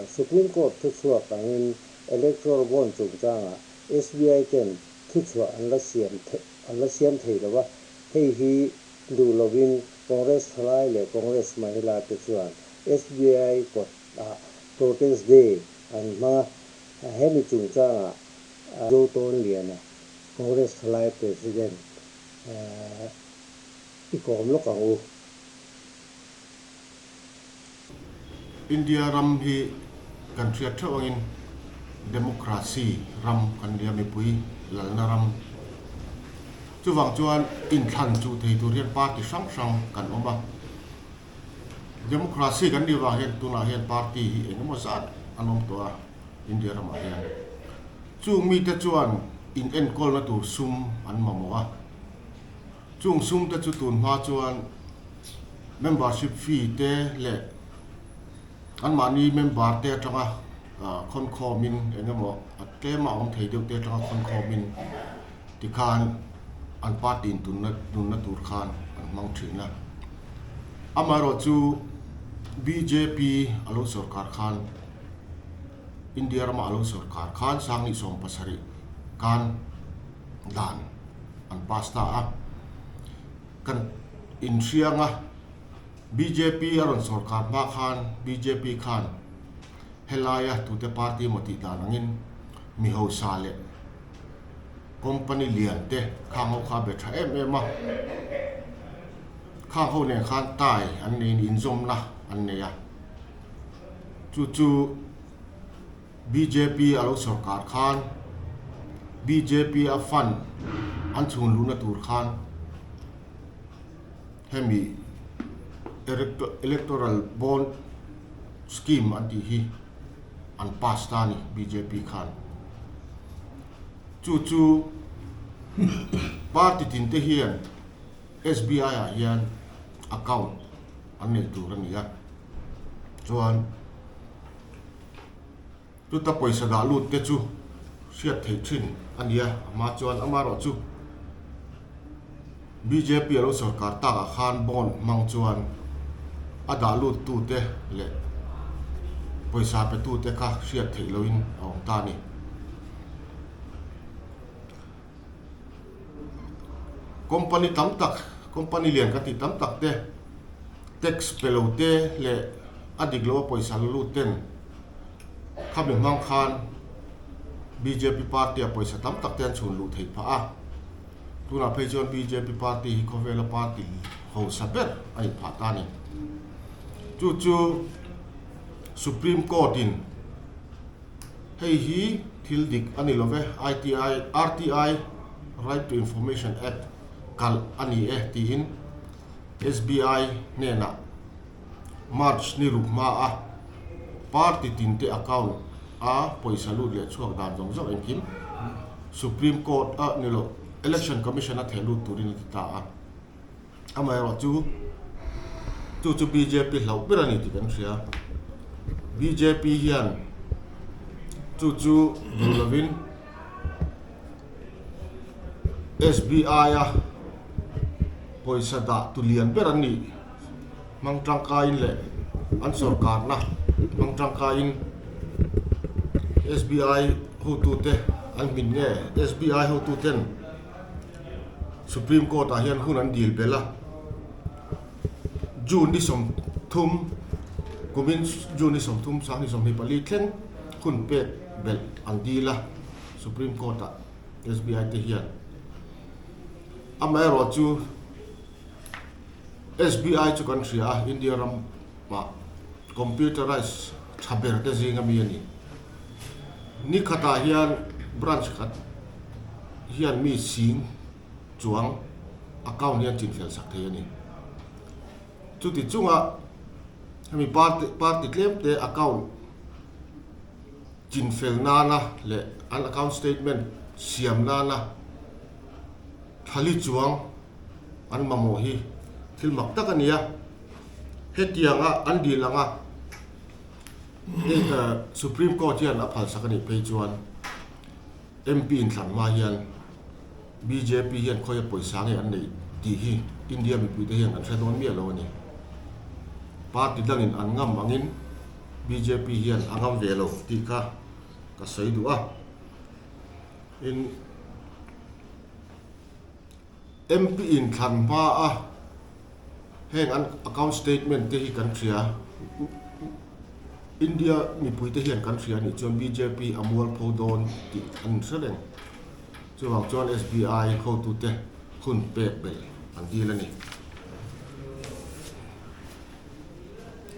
Supreme Court thuchhuak angin Electoral Bond chungchangah SBI ten thuchhuah an la siam an la siam thei lo a, hei hi duh lovin Congress thalai leh Congress Mahila te chuan SBI kawtah Protest Day an hmang a, hemi chungchangah Zotawnliana, Congress thalai President i kawm lawk ang u. India ram hi kan hriat theuh angin democracy ram kan nia mipui lalna ram. Chuvang chuan inthlan chu thei tur hian party hrang hrang kan awm a. Democracy kan nih vang hian tunah hian party hi eng emaw zat an awm tawh a India ramah hian. Chung mite chuan in enkawlna tur sum an mamawh a. Chung sum te chu tun hma chuan membership fee te leh anmahni member te atanga khawnkhawmin eng emaw a tlema awm thei deuh te atanga khawnkhawmin tikhan an party in tunna nunna tur khan an hmang thin a. Amaherawhchu bjp a lo sawrkar khan India rama a lo sawrkar khan Sangni 70 khan dan an pass ta a, kan inhriang a, bjp a rawn sawrkar hma khan bjp khan helaia tute party emaw tih dan angin mi hausa leh company lian te khang ho kha a be tha em em a, khang ho nen khan tie an neiin inzawmna an nei a, chu chu. Bjp a lo sawrkar khan bjp a fund an chhun luhna tur khan hemi electoral bond scheme an tih hi an pass ta a ni bjp khan. Chu chu party tin te hian SBI ah hian account an nei tur a ni a, chuan. Chuta pawisa dah lut te chu hriat theih thin a ni a, a hma chuan amaherawh chu bjp a lo sawrkar takah khan bond hmang chuan a dah lut tu te leh pawisa pe tu te kha hriat theih lohin a awm ta a ni. Company tam tak, company lian kan tih tam tak te tax pe lo te leh a dik lo a pawisa la lut ten khami hmang khan bjp party ah pawisa tam tak te an chhun luh theih phah a, tunah phei chuan bjp party hi khawvela party hausa ber a inphah ta a ni. Chu chu Supreme Court in Hei hi thil dik a ni love, ITI, RTI, Right to Information Act, kalh a ni e tiin SBI hnenah March ni ruk hma a party tinte account a pawisa lut leh chhuak dan zawng zawng engkim Supreme Court a ni lo Election Commission a theh lut turin a ti ta a. Amaherawhchu chu chu bjp hlauh ber a ni tih kan hria. Bjp hian chu chu duh lovin SBI-a pawisa dah tu lian ber an nih hmang tangkaiin leh an sawrkarna hmang tangkaiin SBI hotute an hmin nge SBI hotuten Supreme Court ah hian hun an dil belh a, June ni 30, kumin June ni 30 sang ni 24 thleng hun pek belh an dil a Supreme Court ah SBI te hian. Amaherawhchu SBI chu kan hria a, India ram ah computerized tha ber te zing ami a ni. Ni khatah hian branch khat hian mi sing chuang account hian chinfel sak thei a ni. Chuti chunga hemi party party tlem te account chinfel nana leh an account statement siam nana thali chuang an mamawh hi thil mak tak a ni a. Hetianga an dil anga Supreme Court hian a phalsak a nih phei chuan MP inthlan hma hian bjp hian khawia pawisa nge an neih tih hi India mipuite hian an hre dawn miah lo a ni. Party dangin an ngam angin bjp hian a ngam ve lo tih kha ka sawi duh a. In MP in thlan hma a heng an account statement te hi kan hria India mipui te hian kan hria anih chuan bjp a mualpho dawn tih an hre reng. Chuvang chuan SBI hotute hun pek belh an dil a ni.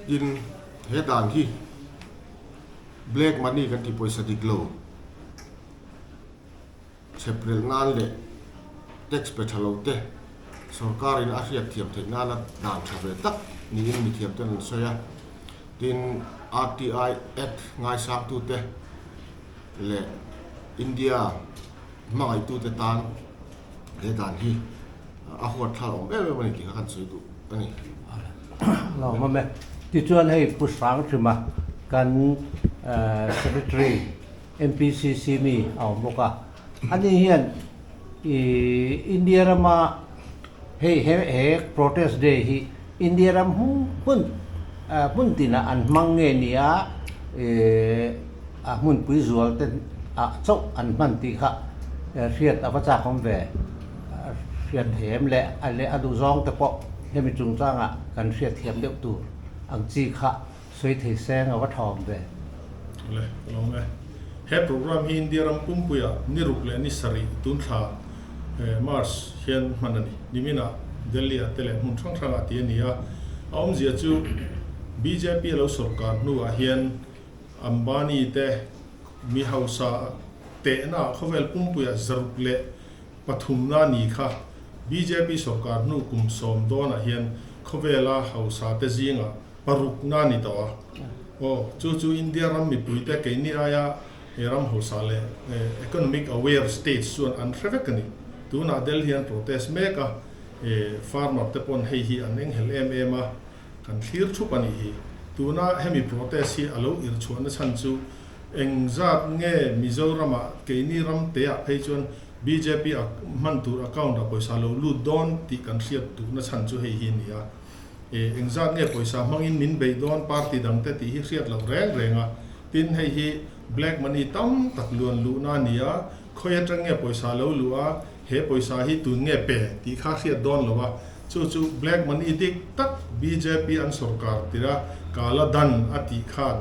Tin, he dan hi black money kan tih pawisa dik lo chheprelh nan leh tax pe tha lo te sorkarin a hriat thiam theih nana dan tha ve tak niin mithiam ten an sawi a. Tin, RTI Act ngaisangtute leh India hmangaihtute tan he dan hi a huat thlal awm em em a ni tih kha kan sawi duh a ni. Lo awm e. Tichuan hei Pu Hranghrima kan Secretary MPCC mi a awm bawk a. Ani hian India rama hei he protest day hi India ram hmun hmun tinah an hmang nge nia a hmunpui zual te ah chauh an hman tih kha hriat a va chak awm ve. Hriat thiam leh a leh a duhzawng te pawh hemi chungchangah kan hriat thiam deuh tur ang chi kha sawi thei seng a va tha awm ve. Le, ka lawm e. He program hi India ram pumpuiah ni ruk leh ni sarih tun thla March hian hman a ni. Niminah Delhi-ah te leh hmun hrang hrangah tih a ni a. A awmzia chu bjp a lo sawrkar hnuah hian Ambani te mi hausa tehna khawvel pumpuiah zaruk leh pathumna ni kha bjp sawrkar hnu kum sawm dawnah hian khawvela hausa te zingah parukna ni tawh a. Aw, chu chu India ram mipuite keini aia he ram hausa leh economic aware states chuan an hre vek a ni. Tunah Delhi an protest mek a, farmer te pawn hei hi an enghelh em em a, kan thlir thup a nih hi. Tuna hemi protest hi a lo irchhuahna chhan chu engzat nge Mizoramah keini ram teah phei chuan bjp a hman tur account ah pawisa lo lut dawn tih kan hriat duhna chhan chu hei hi a ni a. Engzat nge pawisa hmangin min beih dawn party dangte tih hi hriat loh reng reng a. Tin, hei hi black money tam tak luan luhna a ni a, khawi atang nge pawisa lo luh a, he pawisa hi tun nge pe tih kha hriat dawn lo a. Chu chu black money dik tak bjp an sawrkar tir a, kala dan a tih khan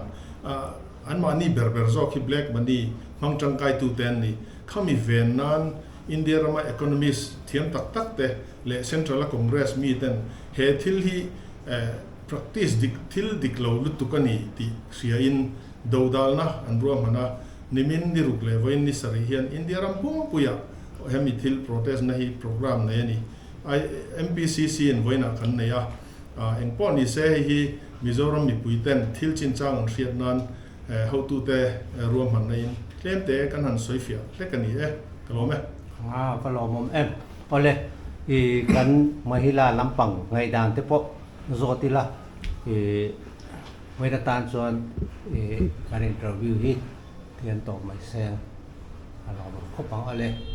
anmahni ber ber zawk hi black money hmang tangkaitute an ni. Khami ven nan India rama economist thiam tak tak te leh Central a Congress mi ten he thil hi practice dik thil dik lo lutuk a ni tih hria in dodalna an ruahman a, nimin ni ruk leh vawiin ni sarih hian India ram pumpuiah hemi thil protest na hi program nei a ni. MPCC in vawiinah kan nei a, engpawh ni se hei hi Mizoram mipui ten thil chinchang an hriat nan Hotute ruahmanna in tlem te kan han sawi fiah hlek a ni e, ka lawm e. A va lawmawm em. Awle, i kan Mahila lampang ngaihdan te pawh zawt ila, i vawiin atan chuan i kan interview hi thian tawh mai seng a lawmawm khawp ang. Awle.